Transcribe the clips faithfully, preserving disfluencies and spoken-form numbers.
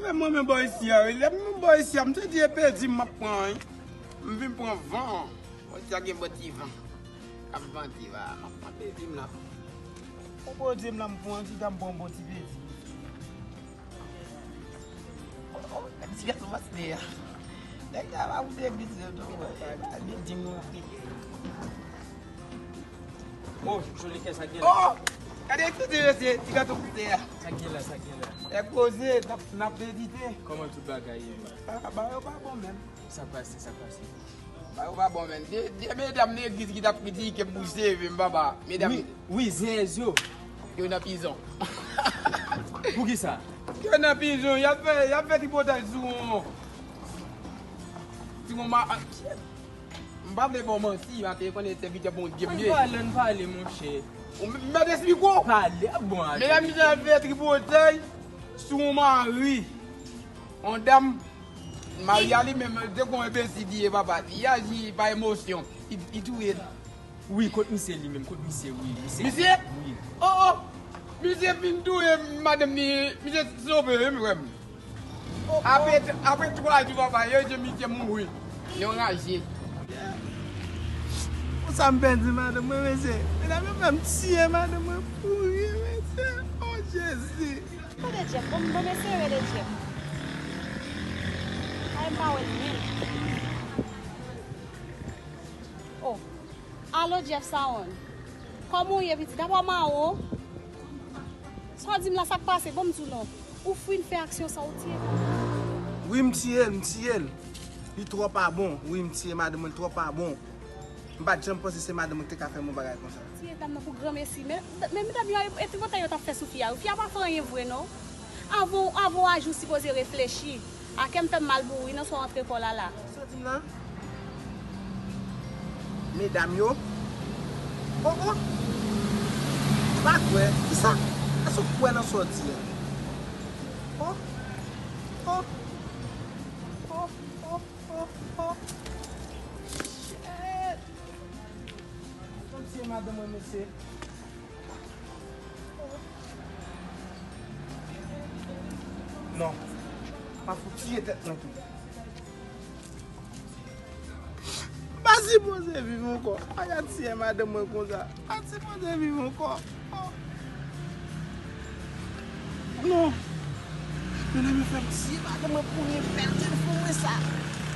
Mwen menm bò isi a, wi. Lè mwen bò isi a, m te di e pedi m ap pran, wi. M vin pran van. Bò isi a gen bon ti van k ap vante la. M ap pran pedi m la. Ou pran pedi m la, m pran ti tan, m pran bon ti pedi. Oh, oh, ti gason pastè a. Nèg la va woute egliz yo tou, wè. Gade di nou. Oh, joli kè sa gen la. Oh, gade ki ti mesye, ti gason pastè a. Sa gen la, sa gen la. E koze, n ap, n ap medite. Kòman tout bagay ye, man? Ah, ba yo pa bon menm. Sa pase, sa pase. Ba yo pa bon menm. De, de medam legliz ki t ap kritike m pou seve m, papa. Medam. Wi, wi, zenzyo. Yo nan prizon. Poukisa? Yo nan prizon, y ap fè, y ap fè tripotay sou yon, sou yon ma-, m pa vle ba w manti, paske konnen sèvitè Bondye m ye. Ann pale, ann pale, monchè. Ou m-, m mèt esplike w. Pale, a bon, ale. Medam sa ap fè tripotay sou yon mari. Yon dam, mari a li menm, te gon enbesil li ye, papa. Li aji pa emosyon. Li, li touye l. Wi, kot misye li menm, kot misye, wi, misye. Misye? Wi. Oh, oh! Misye fin touye madanm li, misye sove, wi, frè m. Oh, oh. Apre, apre twa jou, papa, yo di misye mouri. Li anraje. Pou sa m pèdi madanm mwen, mesye. Medam yo fè m tiye madanm mwen pou ryen, mesye. Oh, Jezi. Tande Jeff, bon, bon mesye rele Jeff. Ay, m pa wè l menm. Oh. Alo, Jeff Saron. Kòman w ye, pitit? Apa w mawon? Sa w di m la, sa k pase? Bon, m di w non. Ou fin fè aksyon sa, ou tiye papa. Wi, m tiye l, m tiye l. Li twò pa bon. Wi, m tiye madanm mwen, li twò pa bon. M pa t janm panse se madanm mwen ki te ka fè m yon bagay konsa. Tiye dam nan pou granmesi. Men, men medam yo, e tripotay yo t ap fè sou fi a. Fi a pa fè anyen vre, non. Avan, avan w aji, w sipoze reflechi. A kè m fè m mal pou ou, wi, nan sa w antre kò w la la. Sa w di m la? Medam yo. Oh, oh. M pa kwè. Kisa? Èske w kwè nan sa w di a? Oh. Oh. Oh, oh, oh, oh. Shit. Sa w di madanm mwen, mesye? Non. M ap fout tiye tèt mwen tou. M pa sipoze viv ankò. Ay, a tiye madanm mwen konsa. M pa sipoze viv ankò. Oh. Non. Medam yo fè m tiye madanm mwen pou ryen bèl telefòn mwen sa.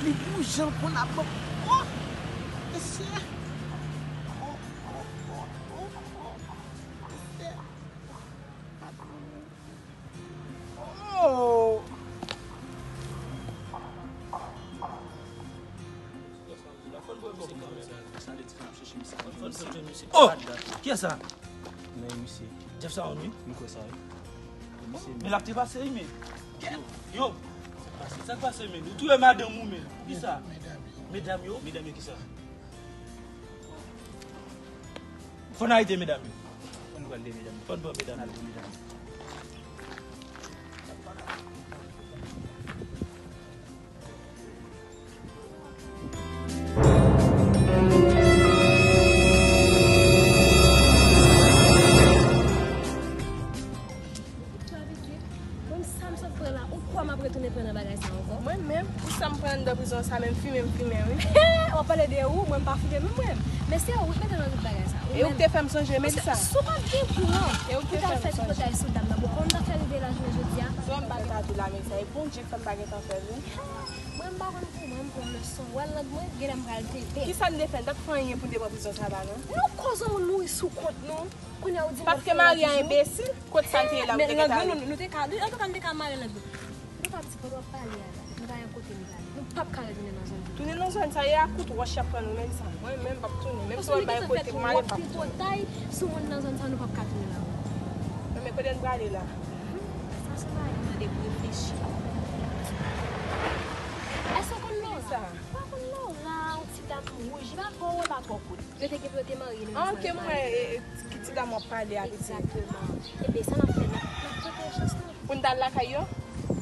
Li bouje l konn ap ban. Oh. Mesye. Oh, oh, oh, oh, oh. Mesye. Oh! Oh! Kiyès sa? Men misye. Jeff Saron, wi. M kwè sa, wi. Misye. Men l ap trepase, wi, men. Yo! Sa k pase, men? Ou touye madanm ou, men. Poukisa? Medam yo. Medam yo? Medam yo kisa? Fò n arete medam yo. Fò n pran medam yo. Fò n pran medam yo. N arete medam yo. Mwen, sa m sot pran la, ou kwè m ap retounen pran nan bagay sa ankò? Mwen menm, pou sa m pran anndan prizon sa, menm fimen m fimen, wi. W ap pale de ou, mwen m pa fimen menm mwen. Men se ou k mete m nan tout bagay sa. E ou k te fè m sonje men sa. Si w pa t gen plan pou w t al fè tripotay sou dam nan, bon, kòman w t ap fè rive lajounen jodi a? Frè m, m pa gen ta di w la men sa, e Bondye k fè m pa gen tan fè l, wi. Mwen, m pa konn pou mwen, m pran leson. W wè lang mwen, genlè m pral tenten. Kisa n te fè? N t ap fè anyen pou n te pran prizon sa la, non? Nou koz yon moun mouri sou kont nou. Kounye a ou di m ap fè yon lòt jou. Paske mari a enbesil, kot sa l te ye la, ou te gentan ale. Men lang nou, nou te ka, antouka, nou te ka mare lang nou. Nou pa ti pran, w ap pale a la. Nou pa gen kote nou prale. Nou p ap ka retounen nan zòn sa. Tounen nan zòn sa, e a kout wòch y ap pran nou menm sa. Mwen menm, m p ap tounen. Menm si w al bay kote m ale, m p ap tounen. Paske nou gentan fè twòp tripotay sou moun nan zòn sa, nou p ap ka tounen la. Non, men kote n prale la? Sa se yon bagay m mande pou reflechi. Èske w konn Laura? Kisa? Ou pa konn Laura, yon ti dam wouj, li pa twò wo, pa twò kout. Yo te gen pou yo te marye nan zòn sa. Ah, ok, m wè, e, e, ki ti dam w ap pale a, pitit? Egzakteman. Ebyen, sa n ap fè, n ap, n ap tante chans nou. Pou n t al lakay yo?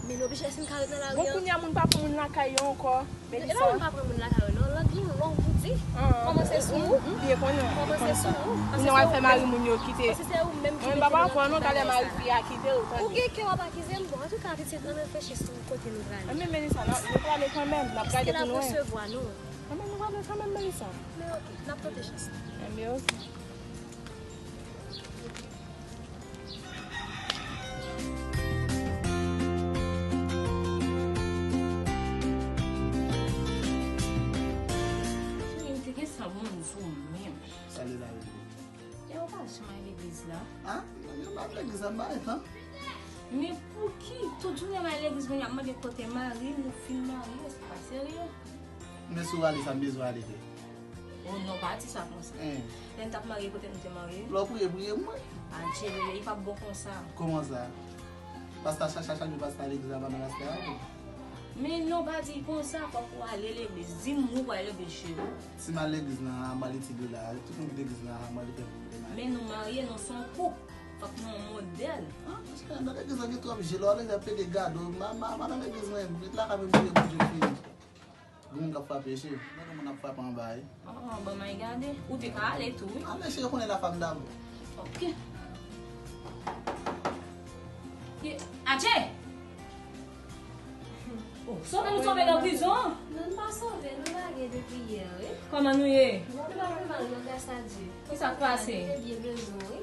Men nou oblije, si n ka ret nan lari an. Bon, kounye a, moun pa pran moun lakay yo ankò, Melissa. E pa moun pa pran moun lakay yo, non. Lang nou long pou di. Kòmanse sou ou. Byen konnen. Kòmanse sou ou. Kounye a w ap fè mari moun yo kite. Mwen m pa pran non, talè mari fi a kite w, tande. Ou gen kè w ap akize m? Bon, antouka, pitit, ann reflechi sou kote nou prale. Anben, Melissa, n ap, nou prale kanmenm, n ap gade pou nou wè. Èske n ap resevwa nou? Anben, nou prale kanmenm, Melissa. Men oke, n ap tante chans nou. Anben, oke. Mwen te gen sa bon jou menm. Sa li la, Rene? E ou pa janm al legliz la? A, mwen pa al legliz la, m pa gen tan. Men pouki tout jounen m al legliz, men y ap mande kote mari m, nou fin marye, se pa serye. Men si w ale, sa m bezwen ale fè? Oh non, pa di sa konsa. Lè n t ap marye, kote nou te marye? Lè w priye, priye m, wi. Adje, bebe, li p ap bon konsa. Kòman sa? Pastè, chak, chak, chak jou pastè al legliz la, pa nan pastè a, wi. Men non, pa di konsa, fòk ou ale legliz. Di m ou pral legliz, cheri. Si m al legliz nan Hamal etid yo la, tout moun ki legliz nan Hamal yo fè pou yo te marye. Men nou marye, nou se yon koup. Fòk nou yon modèl. A, paske nan legliz la gen twòp je, lè w al legliz la pede gade w, ma, ma, ma nan legliz mwen, met lakay mwen priye Bondye fini. Gen moun k ap frape, cheri. Gen moun ap frape anba, wi. Oh, ban m al gade. Ou te ka ale tou, wi. Ale, cheri, konnen la femme d'abord. Ok. Ye, Adje! Oh, sove nou sove nan prizon? Non, nou pa sove, nou lage depi yè, wi. Kòman nou ye? Nou pa pi mal, non, gras a Dye. Kisa k pase? Nou te byen bezwen, wi.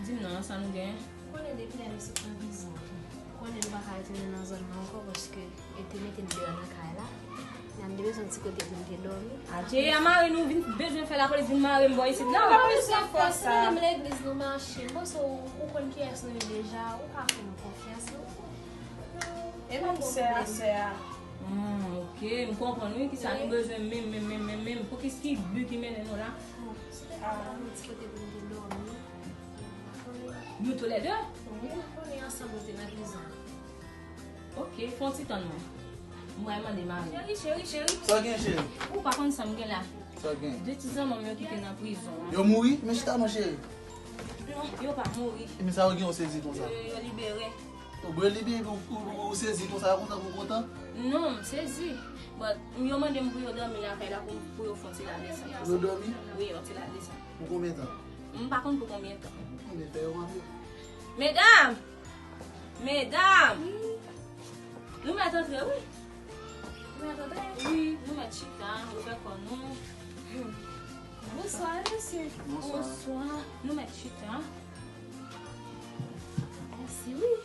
Di m non, sa nou gen? Ou konnen depi lè nou sot nan prizon, ou konnen nou pa ka retounen nan zòn nan ankò paske yo te mete n deyò nan kay la. N te bezwen yon ti kote pou n te dòmi. Adje, a mare nou vin bezwen fè lapolis vin mare m bò isit la. Nou pa bezwen fè sa. Nou menm legliz nou mache. M panse ou, ou konn kiyès nou ye deja, ou ka fè nou konfyans, non? E menm sè a, sè a. Hmm, ok, m konprann wi kisa nou bezwen menm, menm, menm, menm, menm. Pou ki, ki bi ki mennen nou la? Bon, si te ka ba nou yon ti kote pou n te dòmi. Nou toulède? Wi, nou konnen ansanm nou te nan prizon. Ok, fè yon ti tann mwen. M pral mande mari. Cheri, cheri, cheri. Sa w gen, cheri? Ou pa konn sa m gen la. Sa w gen? De ti zanmi m yo ki te nan prizon an. Yo mouri? Men chita non, cheri. Non, yo pa mouri. E men sa yo gen, yo sezi konsa? Yo, yo libere. Ou byen libere, ou, ou, ou sezi konsa, konsa pou kontan? Non, m sezi. But, yo mande m pou yo dòmi lakay la pou, pou yo fè yon ti ladesann. Pou yo dòmi? Wi, yon ti ladesann. Pou konbyen tan? M pa konn pou konbyen tan. Anben, fè yo rantre. Medam! Medam! Wi. Nou mèt antre, wi. Nou mèt antre? Wi, nou mèt chita, ouvè kò nou. Bonswa, mesye. Bonswa. Bonswa. Nou mèt chita. Mèsi, wi.